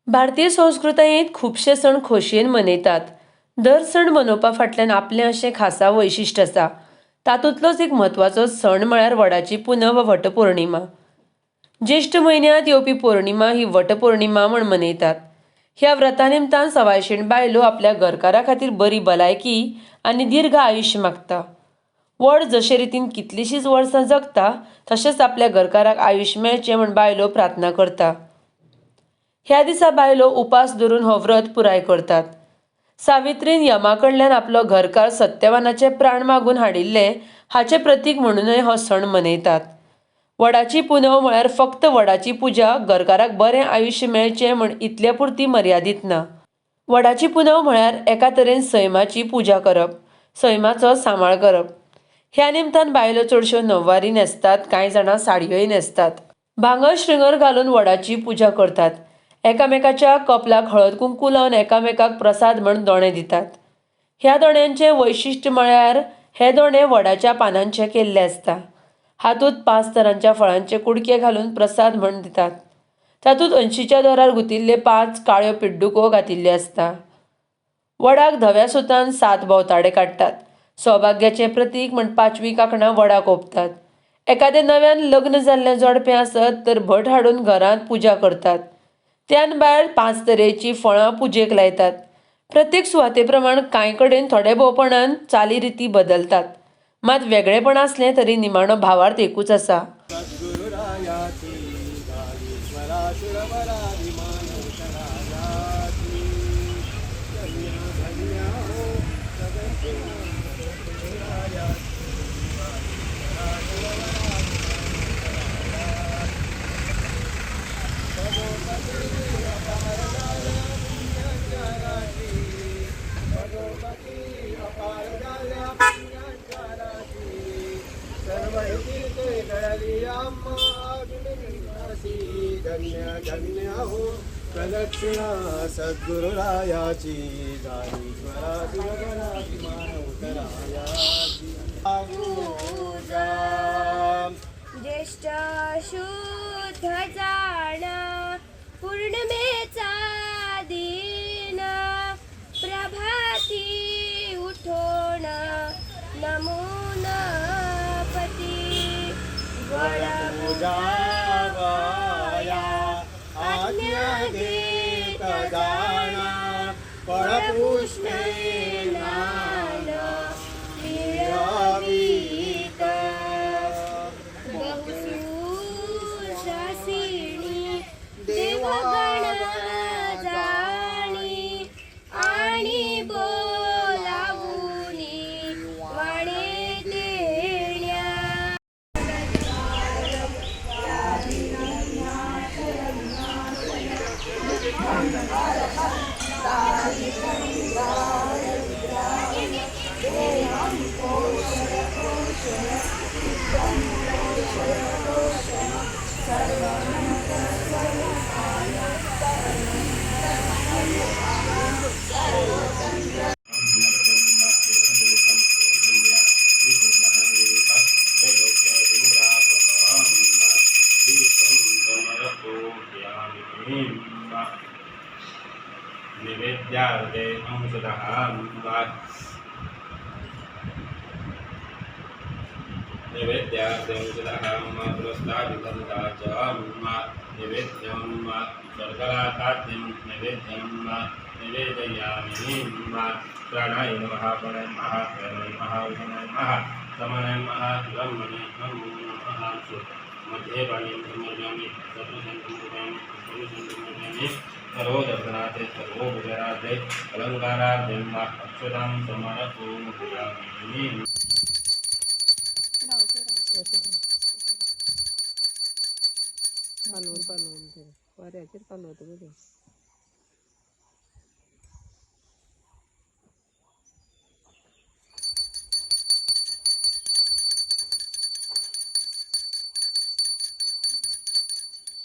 भारतीय संस्कृतायेंत खुबशे सण खोशयेन मनयतात. दर सण मनोवपा फाटल्यान आपलें अशें खासा वैशिश्ट आसा. तातूंतलोच एक म्हत्वाचो सण म्हळ्यार वडाची पुनव वा वटपौर्णिमा. ज्येश्ठ म्हयन्यांत येवपी पौर्णिमा ही वटपौर्णिमा म्हूण मनयतात. ह्या व्रता निमतान सवायशीण बायलो आपल्या घरकारा खातीर बरी भलायकी आनी दीर्घ आयुश्य मागता. वड जशे रितीन कितलींशींच वर्सां जगता तशेंच आपल्या घरकाराक आयुश्य मेळचें म्हूण बायलो प्रार्थना करता. ह्या दिसा बायलो उपास धरून हो व्रत पुराय करतात. सावित्रीन यमा कडल्यान आपलो घरकार सत्यवानाचे प्राण मागून हाडिल्ले हाचें प्रतीक म्हणूनय हो सण मनयतात. वडाची पुनव म्हळ्यार फक्त वडाची पुजा घरकाराक बरें आयुश्य मेळचें म्हूण इतले पुरती मर्यादीत ना. वडाची पुनव म्हळ्यार एका तरेन सैमाची पुजा करप, सैमाचो सांबाळ करप. ह्या निमतान बायलो चडश्यो नववारी न्हेसतात, कांय जाणां साडयोय न्हेसतात. भांगर श्रृंगर घालून वडाची पुजा करतात. एकामेकाच्या कपलाक हळद कुंकू लावन एकामेकाक प्रसाद म्हण दोणे दितात. ह्या दोण्यांचें वैशिश्ट म्हळ्यार हे दोणे वडाच्या पानांचे केल्ले आसता. हातूंत 5 तरांच्या फळांचे कुडके घालून प्रसाद म्हण दितात. तातूंत अंशीच्या दोरार गुंतिल्ले 5 काळ्यो पिड्डुको घातिल्ल्यो आसता. वडाक धव्या सुतान 7 भोंवताडे काडटात. सौभाग्याचें प्रतीक म्हण 5वीं कांकणां वडाक ओंपतात. एकादें नव्यान लग्न जाल्लें जोडपें आसत तर भट हाडून घरांत पुजा करतात. त्यान भायर 5 तरेचीं फळां पुजेक लायतात. प्रत्येक सुवाते प्रमाण कांय कडेन थोडे भोवपणान चालीरिती बदलतात, मात वेगळेपण आसलें तरी निमाणो भावार्थ एकूच आसा. धन्य हो प्रदक्षिणा सद्गुरुरायाची झाली स्वरासुरगणाभिमान उतरायाची. ज्येष्ठ शुद्ध जाणा पूर्णिमेचा दिन, प्रभाती उठोण नमून पती, वड पूजावया आज्ञा घेत जाणा, फळपुष्पे नाल मिळवीत, बहुशासिनी देवगण जाणी आणि बोलावूनी वाणे देण्या. निवेद्यार्थे अंशतः नैवेद्यार्थे अंशतः मम पुरस्तादितनुता च नैवेद्यं शर्कराखाद्यं नैवेद्यं निवेदयामि. प्राणाय नमः, प्राणाय नमः, प्राणाय नमः, उदनाय नमः, समानाय नमः, ब्रह्मणे नमो नमः. मध्ये पाणीं समर्पयामि, सर्वसं समर्पयामि, सर्वसं समर्पयामि. सर्वदर्शनार्थे सर्वोपचारार्थे अलंकारार्थे अक्षतां समर्पयामि. पालवून पालवून ते वाऱ्याचेर पालवता पळय.